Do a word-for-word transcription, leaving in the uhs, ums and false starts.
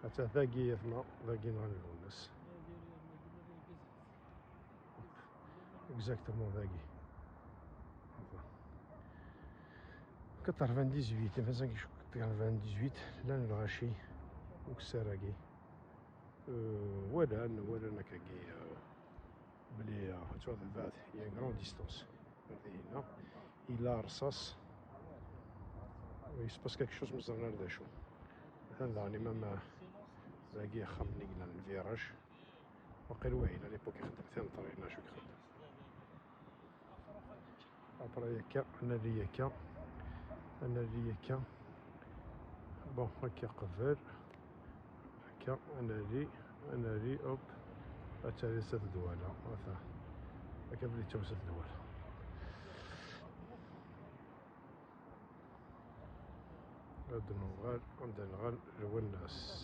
Ata dagi yatma, dagi nɣan lbunas. Exactement dagi. Quatre-vingt-dix-huit, vingt-cinq quatre-vingt-dix-huit, llan lɣaci ukessar-agi. Euh, walan, walan akkagi, euh, bli, euh, tu vois, de bad, il y a une grande distance. Dinna, il a rrṣaṣ. Il se passe quelque chose, mais on a le déchou. Atan daɣen imam, euh, dagi axxam-nni yellan lviraj. Waqil wahin, à l'époque ixeddem tineṭrin, acu ixeddem. Après akka, ad nali akka, ad nali akka. Bon, akka qbel. Akka, ad nali, ad nali, hop. Ad tali s at Dwala, ata. Akka belli ttaw s at Dwala. Ad nuɣal, ad nɣal Lwennas.